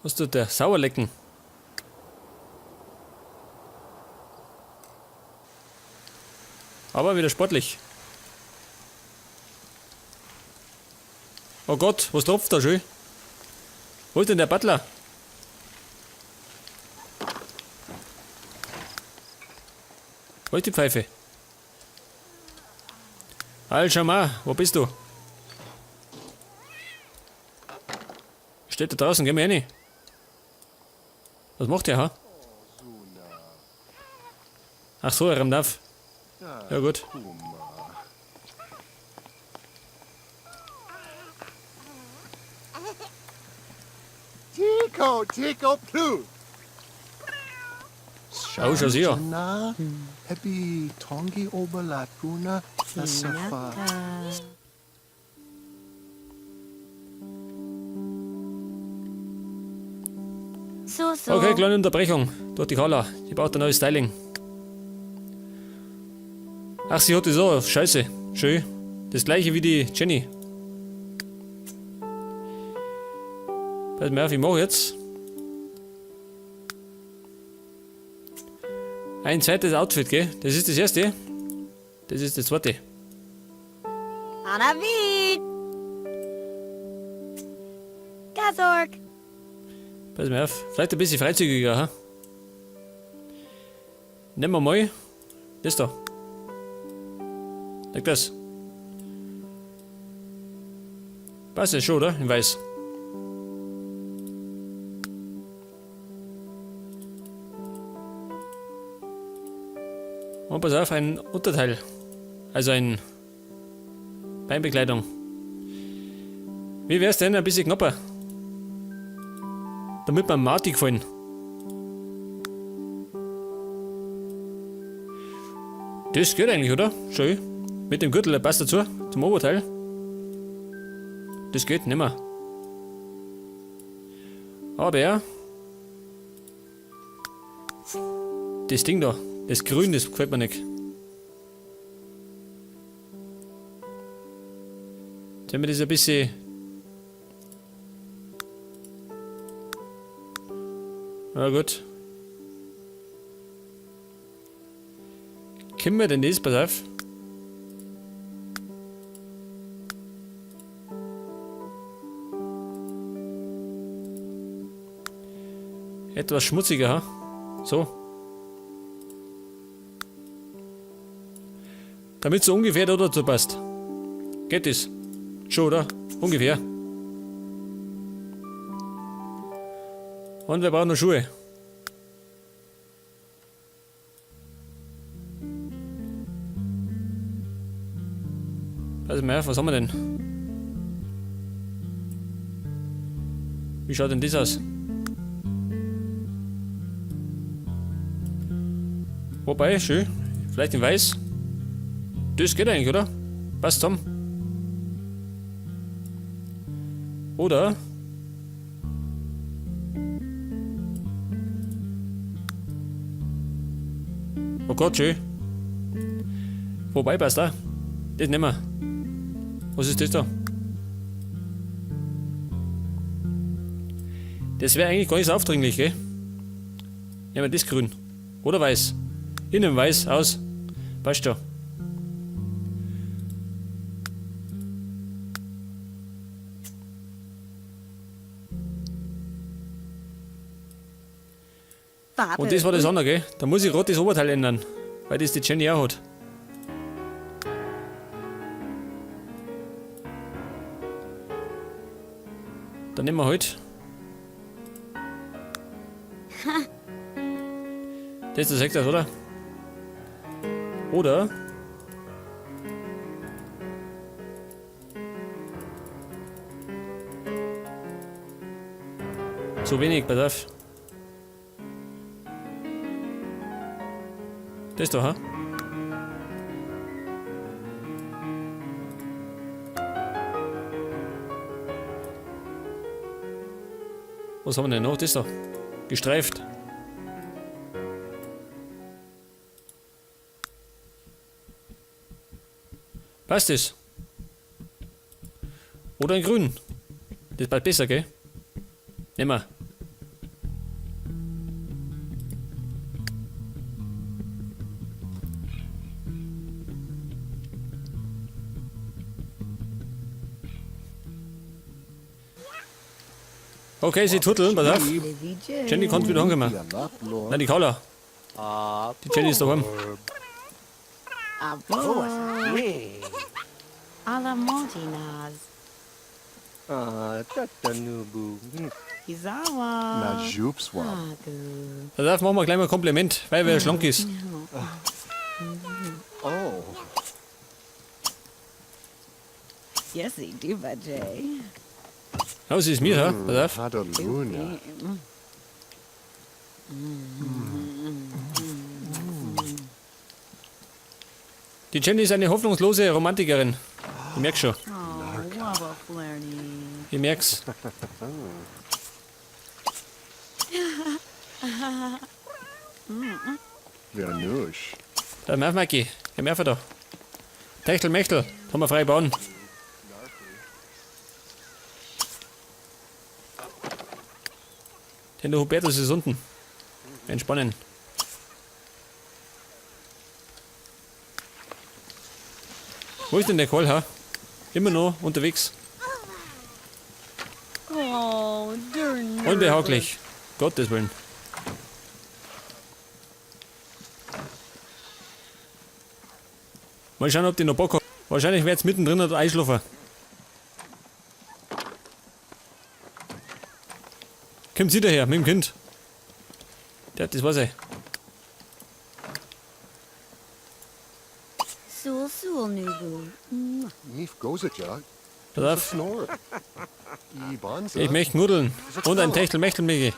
Was tut der? Sauerlecken. Aber wieder sportlich. Oh Gott, was tropft da schön? Wo ist denn der Butler? Wo ist die Pfeife? Al-Shama, wo bist du? Steht da draußen, geh mal rein. Was macht der, ha? Ach so, er rammt auf. Ja gut. Tico, Tico, Plu. Schau, schau sie an. Na, Happy Tongi Oberlatuna, Safa. So, so. Okay, kleine Unterbrechung. Durch die Carla. Die braucht ein neues Styling. Ach, sie hat das auch. Scheiße. Schön. Das gleiche wie die Jenny. Pass mal auf, ich mache jetzt ein zweites Outfit, gell? Das ist das erste. Das ist das zweite. Anavid. Gazork. Pass mal auf. Vielleicht ein bisschen freizügiger, ha? Nehmen wir mal das da. Leg das. Passt ja schon, oder? In weiß. Und pass auf, ein Unterteil. Also ein Beinbekleidung. Wie wär's denn? Ein bisschen knapper. Damit wir Marty gefallen. Das geht eigentlich, oder? Schön. Mit dem Gürtel, der passt dazu, zum Oberteil. Das geht nimmer. Aber das Ding da, das Grün, das gefällt mir nicht. Jetzt haben wir das ein bisschen. Na gut. Können wir denn das? Pass auf. Etwas schmutziger, ha? So. Damit so ungefähr da dazu passt. Geht das? Schon, oder? Ungefähr. Und wir brauchen noch Schuhe. Pass mal auf, was haben wir denn? Wie schaut denn das aus? Wobei, schön. Vielleicht in weiß. Das geht eigentlich, oder? Passt zusammen. Oder? Oh Gott, schön. Wobei, passt da. Das nehmen wir. Was ist das da? Das wäre eigentlich gar nicht so aufdringlich, gell? Nehmen wir das grün. Oder weiß. Ich nehme weiß aus. Passt schon. Und das war das andere, gell? Da muss ich gerade das Oberteil ändern. Weil das die Jenny auch hat. Dann nehmen wir halt. Das ist das, oder? Oder? Zu wenig, pass auf. Das da, ha? Was haben wir denn noch? Das da. Gestreift. Passt das? Oder in grün. Das passt besser, gell? Nehmen wir. Okay, sie turteln, pass auf. Jenny kommt wieder heimkommen. Yalap Nein, die Carla. Die Jenny ist daheim. Abo. Alamontinaz. Tatanubu. Izawa. Najupswap. Agu. Pass auf, machen wir gleich mal ein Kompliment, weil wer schlank ist. Oh. Yesi duba Jay. Ja, sie ist mir, ha? Pass auf. Hadaluna. Die Jenny ist eine hoffnungslose Romantikerin. Ich merk's schon. Oh, wabba flirty. Ich merk's. Vernush. Da, auf, Maki. Geh mir da. Techtelmechtel, haben wir frei bauen. Denn der Hubertus ist unten. Entspannen. Wo ist denn der Karl, ha? Immer noch unterwegs. Oh, darn. Unbehaglich. Gottes Willen. Mal schauen, ob die noch Bock hat. Wahrscheinlich wird's mittendrin noch einschlafen. Kommt sie daher mit dem Kind? Der hat das weiß ich. Sul sul nubu. Nif Gozaja. Pass auf, Snore. Ibanza. ich möchte nudeln. Und ein Techtelmechtel, Migi.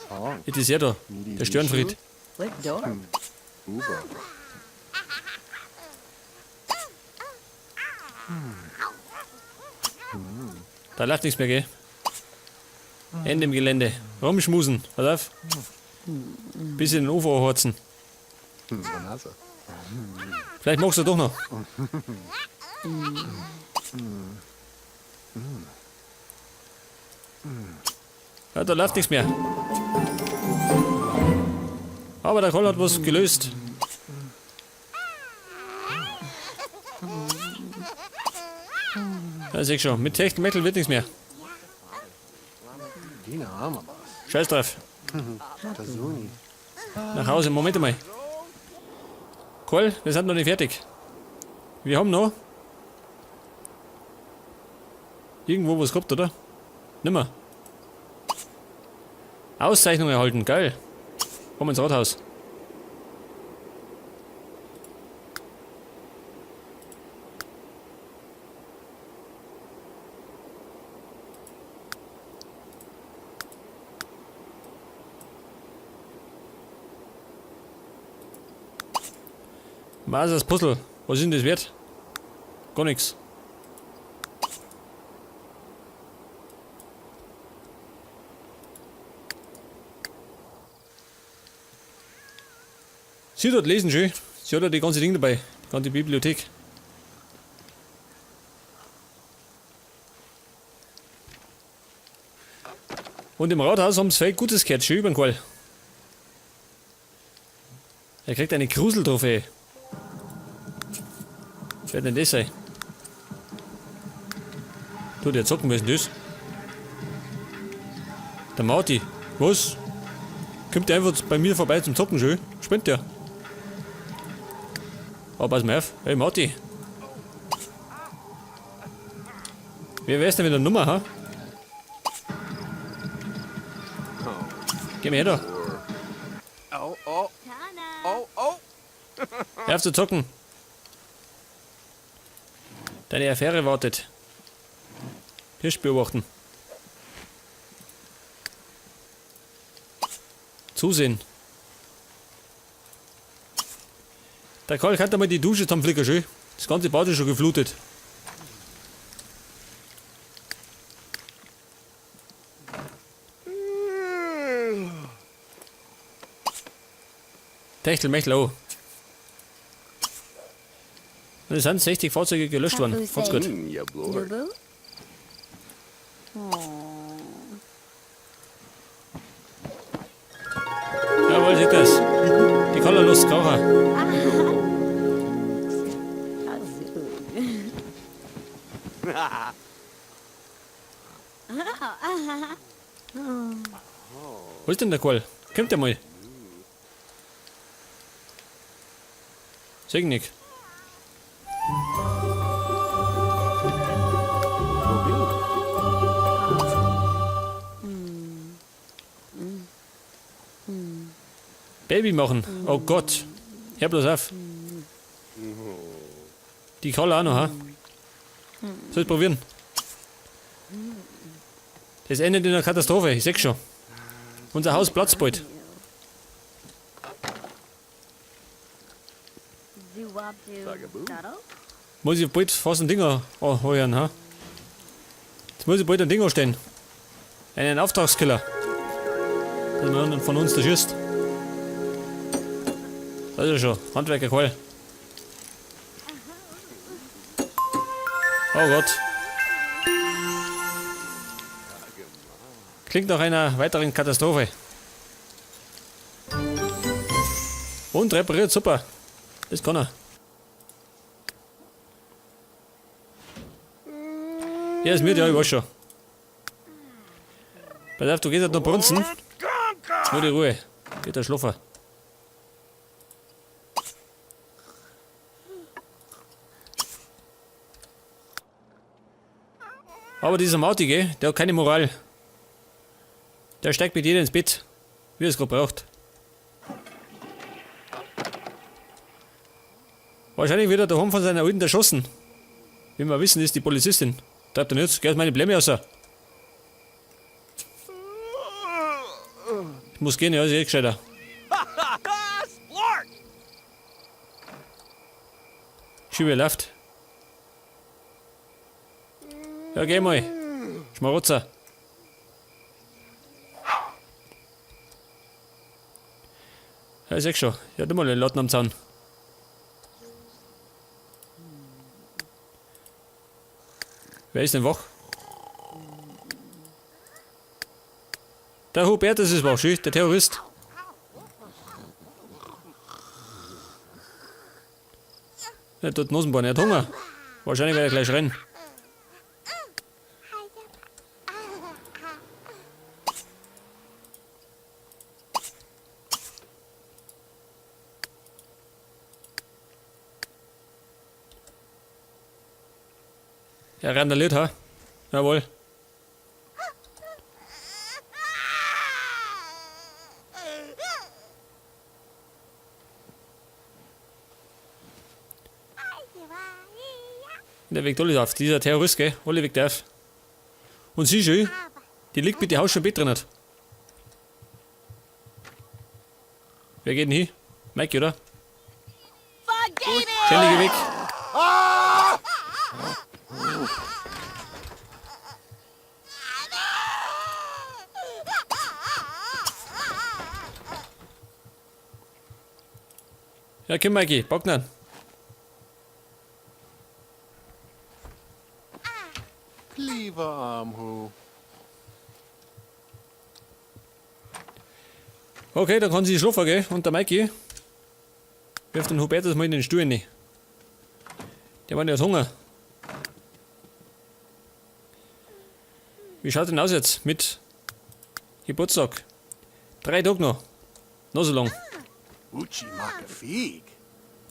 Tong. Das ist er da, der Störenfried. Lick door. Uba. Da läuft nichts mehr, gell? Ende im Gelände. Rumschmusen. Pass auf. Bis in den Ufer horzen. Vanasa. Vielleicht magst du doch noch. Ja, da läuft nichts mehr. Aber der Karl hat was gelöst. Ja, seh ich schon. Mit Techtelmechtel wird nichts mehr. Dina Amabas. Scheiß drauf. Tazuni. Nach Hause, Moment einmal. Karl, wir sind noch nicht fertig. Wir haben noch irgendwo was gehabt, oder? Nimmer. Auszeichnung erhalten, geil. Komm ins Rathaus. Was ist das Puzzle? Was ist denn das wert? Gar nichts. Sie dort lesen schön. Sie hat ja die ganze Ding dabei. Die ganze Bibliothek. Und im Rathaus haben sie viel Gutes gehört. Schön über den Karl. Er kriegt eine Gruseltrophäe. Was wird denn das sein? Du, der zocken, wer ist denn das? Der Marti. Was? Kommt der einfach bei mir vorbei zum Zocken, schön? Spinnt der? Aber pass mal auf. Hey, Marti. Wer wär's denn mit der Nummer, ha? Geh mir her da. Oh, oh, Tana. oh, oh. Hör auf zu zocken. Deine Affäre wartet. Hirsch beobachten. Zusehen. Der Karl kann mal die Dusche zusammenflicken, schön. Das ganze Bad ist schon geflutet. Techtelmechtel, oh. Und es sind 60 Fahrzeuge gelöscht worden. Ganz gut. Ja, Lord. Nubu. Oh. Jawohl, seht das. Die Colorlust Raucher. Wo ist denn der Karl? Kommt der mal? Seh ich nicht. Baby machen. Oh Gott. Hör bloß auf. Die Carla auch noch, ha? Soll ich probieren? Das endet in einer Katastrophe, ich seh's schon. Unser Haus platzt bald. Muss ich bald fast ein Ding anheuern, ha? Jetzt muss ich bald ein Ding anstellen. Einen Auftragskiller. Dass man von uns da schießt. Das ist ja schon. Handwerker Karl. Oh Gott. Klingt nach einer weiteren Katastrophe. Und repariert, super. Das kann er. Ja, ist mir, ja, ich weiß schon. Pass auf, du gehst halt noch brunzen. Nur die Ruhe. Geht der schlafen. Aber dieser Mauti, gell, der hat keine Moral. Der steigt mit jedem ins Bett, wie er es gerade braucht. Wahrscheinlich wird er daheim von seiner Alten erschossen. Wie wir wissen, ist die Polizistin. Treibt er nicht, geh aus meine Blämme raus. Ich muss gehen, ja, ist eh gescheiter. Schiebe läuft. Ja, geh mal. Schmarotzer. Ja, ich seh schon. Ja, du mal den Latten am Zaun. Wer ist denn wach? Der Hubertus ist wach, schön, der Terrorist. Er tut Nosenborn, er hat Hunger. Wahrscheinlich wird er gleich rennen. Er randaliert, ha? Jawohl. Der weckt alle auf. Dieser Terrorist, gell? Alle weckt auf. Und sie schön, die liegt mit dem Haus schon im Bett drin. Wer geht denn hin? Mikey, oder? Ständige weg. Ja, komm, Mikey, pack ihn. Cleaver Amhu. Okay, dann kann sie schlafen gehen. Und der Mikey wirft den Hubertus mal in den Stuhl rein. Der war ja Hunger. Wie schaut denn aus jetzt mit Geburtstag? 3 Tage noch. Noch so lang. Uchi Makafig.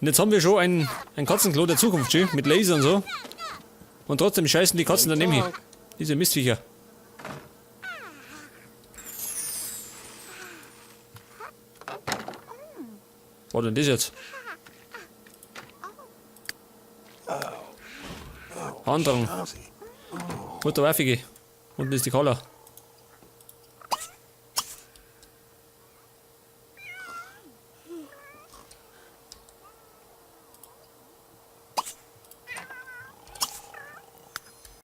Und jetzt haben wir schon ein Katzenklo der Zukunft, schön, mit Laser und so. Und trotzdem scheißen die Katzen daneben hin. Diese Mistviecher. Was war denn das jetzt? Handrang. Mutter Waffige. Unten ist die Carla.